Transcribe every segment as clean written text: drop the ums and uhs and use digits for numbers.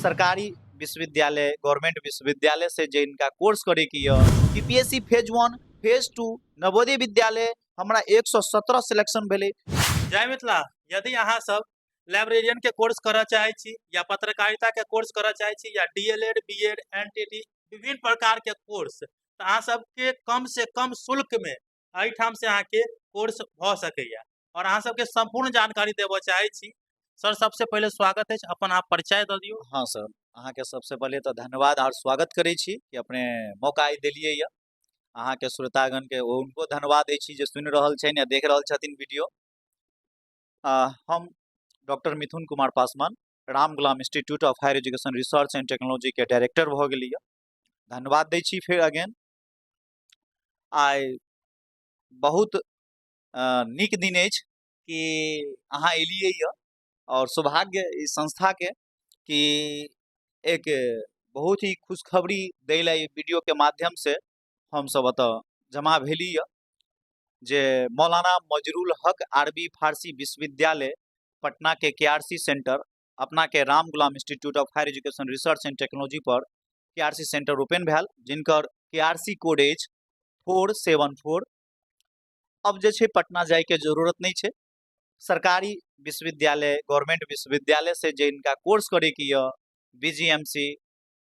सरकारी विश्वविद्यालय, गवर्नमेंट विश्वविद्यालय से जे इनका कोर्स करे के यऽ, BPSC phase 1, phase 2, Navodaya Vidyalaya हमरा 117 सिलेक्शन भेलै। जय मिथिला। यदि अहाँ सब लाइब्रेरियन के कोर्स करऽ चाहै छी या पत्रकारिता के कोर्स करऽ चाहै छी या D L Ed, B Ed, N T T, विभिन्न प्रकार के कोर्स, तऽ अहाँ सबके कम से कम शुल्क में एहिठाम से अहाँके कोर्स भऽ सकैया और अहाँ सबके सम्पूर्ण जानकारी देबऽ चाहै छी। सर, सबसे पहिले स्वागत अछि, अपन अहाँ परिचय दऽ दियौ। हाँ सर, अहाँके सबसे पहिले तऽ धन्यवाद और स्वागत करै छी कि अपने मौका आइ देलियै यऽ। अहाँके श्रोतागणके हुनको धन्यवाद दै छी जे सुनि रहल छनि या देख रहल छथिन वीडियो। हम doctor Mithun Kumar Paswan, Ram Gulam institute of higher education research and technology के डायरेक्टर भऽ गेलियै। धन्यवाद दै छी फेर अगेन। आइ बहुत नीक दिन अछि कि अहाँ एलियै यऽ और सौभाग्य ई संस्थाके कि एक बहुत ही खुशखबरी दै लए ई वीडियोके माध्यमसँ हमसभ एतऽ जमा भेली यऽ जे मौलाना मजरुल हक अरबी फारसी विश्वविद्यालय पटनाके के आर सी सेंटर, अपनाके Ram Gulam institute of higher education research and technology पर के आर सी सेंटर ओपन भेल, जिनकर के आर सी कोड अछि 474। अब जे छै पटना जाइके जरूरत नहि छै। सरकारी विश्वविद्यालय, गवर्नमेंट विश्वविद्यालय से जे इनका कोर्स करैके यऽ, बी जी एम सी,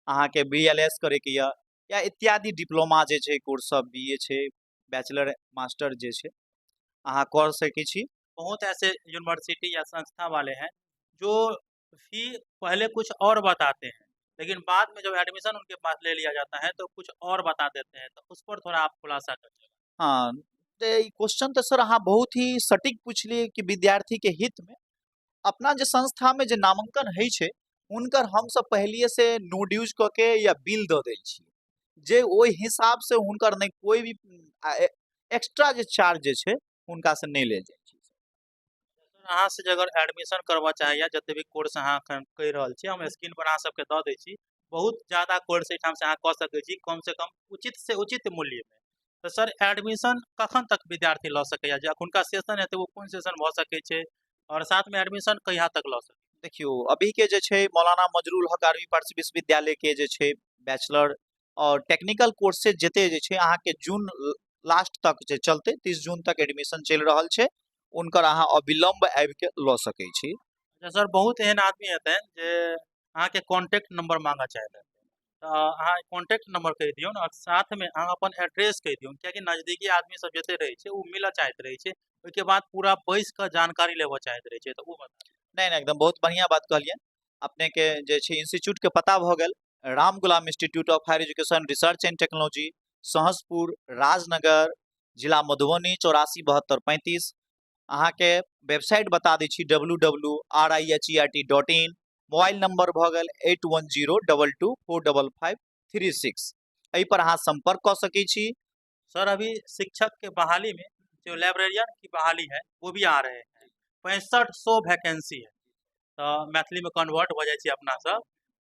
अहाँके बी एल एस करैके यऽ या इत्यादि डिप्लोमा जे छै कोर्स सब, बी ए छै, बैचलर मास्टर जे छै अहाँ कर सकै छी। बहुत ऐसे यूनिवर्सिटी या संस्था वाले हैं जो फी पहले कुछ और बताते हैं, लेकिन बाद में जब एडमिशन उनके पास ले लिया जाता है तो कुछ और बता देते हैं, तो उस पर थोड़ा आप खुलासा करिए। हाँ, तऽ ई क्वेश्चन तऽ सर अहाँ बहुत ही सटीक पुछलियै कि विद्यार्थीके हितमे अपना जे संस्थामे जे नामांकन होइ छै हुनकर हमसब पहिलिएसँ नो ड्यूज कऽ के या बिल दऽ दै छियै, जे ओहि हिसाबसँ हुनकर नहि कोइ भी एक्स्ट्रा जे चार्ज जे छै हुनकासँ नहि लेल जाइ छै। अहाँ से जे अगर एडमिशन करबऽ चाहैया, जते भी कोर्स अहाँ एखन कहि रहल छी, हम स्क्रीन पर अहाँ सबके दऽ दै छी। बहुत ज्यादा कोर्स एहिठाम से अहाँ कऽ सकै छी कम से कम उचित से उचित मूल्यमे। तऽ सर, एडमिशन कखन तक विद्यार्थी लऽ सकैया? जे एखुनका सेशन हेतै ओ कोन सेशन भऽ सकै छै आओर साथमे एडमिशन कहिया तक लऽ सकै? देखियौ, अभीके जे छै मौलाना मजरुल हक अरबी फारसी विश्वविद्यालयके जे छै बैचलर आओर टेक्निकल कोर्सेज जते जे छै अहाँके जून लास्ट तक जे चलतै, 30 जून तक एडमिशन चलि रहल छै, हुनकर अहाँ अविलम्ब आबिके लऽ सकै छी। अच्छा सर, बहुत एहन आदमी हेतनि जे अहाँके कॉन्टैक्ट नंबर मांगऽ चाहैत हेतै, तऽ अहाँ कॉन्टैक्ट नंबर कहि दियौ ने और साथमे अहाँ अपन एड्रेस कहि दियौ, कियाकि नजदीकी आदमी सब जते रहै छै ओ मिलऽ चाहैत रहै छै, ओहिके बाद पूरा बैस कऽ जानकारी लेबऽ चाहैत रहै छै, तऽ ओ बता। नहि नहि, एकदम बहुत बढ़िआँ बात कहलियै। अपनेके जे छै इंस्टीट्यूटके पता भऽ गेल, Ram Gulam institute of higher education research and technology, Sahaspur, Rajnagar, जिला मधुबनी, 847235। अहाँके वेबसाइट बता दै छी W W R I H E R T dot in. Mobile number भऽ गेल 8102245536, एहिपर अहाँ सम्पर्क कऽ सकै छी। सर, अभी शिक्षक के बहाली में जो लाइब्रेरियन की बहाली है वो भी आ रहे हैं, 6500 वैकेंसी है, तऽ मैथिलीमे कन्वर्ट भऽ जाइ छी अपना सब,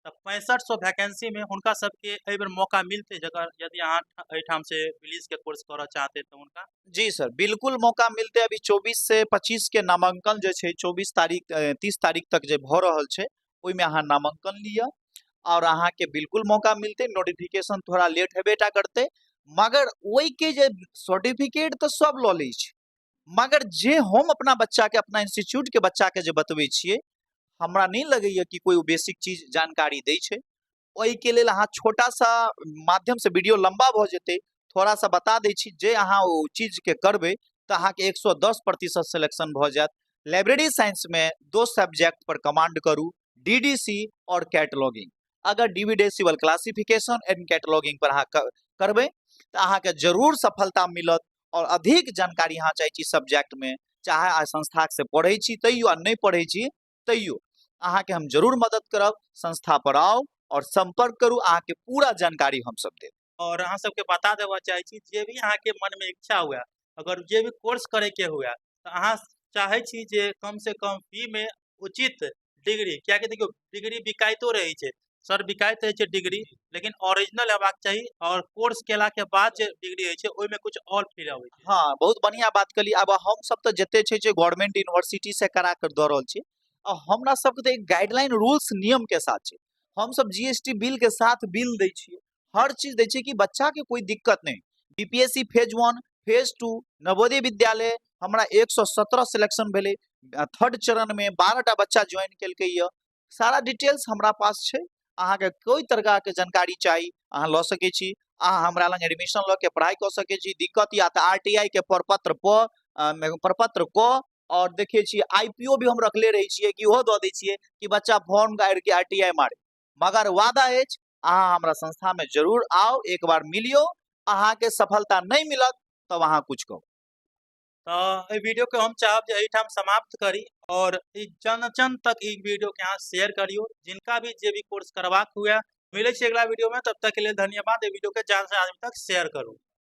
तऽ 6500 वैकेंसीमे हुनका सबके एहि बेर मौका मिलतै, जकर यदि अहाँ एहिठाम से पुलिस के कोर्स करऽ चाहते तऽ हुनका? जी सर, बिल्कुल मौका मिलतै। अभी 24 से 25 के नामांकन जे छै 24 तारीख 30 तारीख तक जे भऽ रहल छै, ओहिमे अहाँ नामांकन लिअ आओर अहाँके बिल्कुल मौका मिलतै। नोटिफिकेशन थोड़ा लेट हेबे टा करतै, मगर ओहिके जे सर्टिफिकेट तऽ सब लऽ लै छै, मगर जे हम अपना बच्चाके, अपना इंस्टीट्यूटके बच्चाके जे बतबै छियै, हमरा नहि लगैए कि कोइ ओ बेसिक चीज जानकारी दै छै। ओहिके लेल अहाँ छोटा सा माध्यमसँ, वीडियो लम्बा भऽ जेतै, थोड़ा सा बता दै छी जे अहाँ ओ चीजके करबै तऽ अहाँके 110% सिलेक्शन भऽ जायत। लाइब्रेरी साइंसमे दो सब्जेक्ट पर कमांड करू, डी डी सी आओर कैटलॉगिंग। अगर D B decimal classification and cataloguing पर अहाँ करबै तऽ अहाँके जरूर सफलता मिलत। आओर अधिक जानकारी अहाँ चाहै छी सब्जेक्टमे, चाहे अहाँ संस्थासँ पढ़ै छी तैयो आ नहि पढ़ै छी तैयो, अहाँके हम जरूर मदद करब। संस्था पर आउ आओर सम्पर्क करू, अहाँके पूरा जानकारी हमसब देब। आओर अहाँ सबके बता देबऽ चाहै छी, जे भी अहाँके मनमे इच्छा हुए, अगर जे भी कोर्स करैके हुए, तऽ अहाँ चाहै छी जे कम से कम फीमे उचित डिग्री, कियाकि देखियौ डिग्री बिकाइतो रहै छै सर, बिकाइत रहै छै डिग्री, लेकिन ओरिजिनल हेबाक चाही आओर कोर्स केलाके बाद जे डिग्री होइ छै ओहिमे कुछ आओर फील अबै छै। हाँ, बहुत बढ़िआँ बात कहली। आब हमसब तऽ जते छै जे गवर्नमेंट यूनिवर्सिटी से करा कऽ दऽ रहल छी, आ हमरा सबके तऽ एक गाइडलाइन रूल्स नियम के साथ छै। हमसब जीएसटी बिल के साथ बिल दै छियै, हर चीज दै छियै कि बच्चाके कोइ दिक्कत नहि। BPSC phase 1, phase 2, Navodaya Vidyalaya हमरा 117 सिलेक्शन भेलै, थर्ड चरणमे 12टा बच्चा ज्वाइन केलकै यऽ। सारा डिटेल्स हमरा पास छै। अहाँके कोइ तरहके जानकारी चाही, अहाँ लऽ सकै छी। अहाँ हमरा लग एडमिशन लऽ के पढ़ाइ कऽ सकै छी। दिक्कत या तऽ आरटीआई के प्रपत्र प प्रपत्र क और देखै छियै आईपीओ भी हम रखले रहै छियै कि ओहो दऽ दै छियै कि बच्चा फॉर्म गाड़ि के आरटीआई मारे। मगर वादा अछि, अहाँ हमरा संस्थामे जरूर आउ, एक बार मिलियौ। अहाँके सफलता नहि मिलत तब अहाँ कुछ कहू। तऽ एहि वीडियोके हम चाहब जे एहिठाम समाप्त करी आओर ई जन जन तक ई वीडियोके अहाँ शेयर करियौ, जिनका भी जे भी कोर्स करबाक हुए। मिलै छै अगिला वीडियोमे, तब तक के लेल धन्यवाद। एहि वीडियोके ज्यादा से आदमी तक शेयर करू।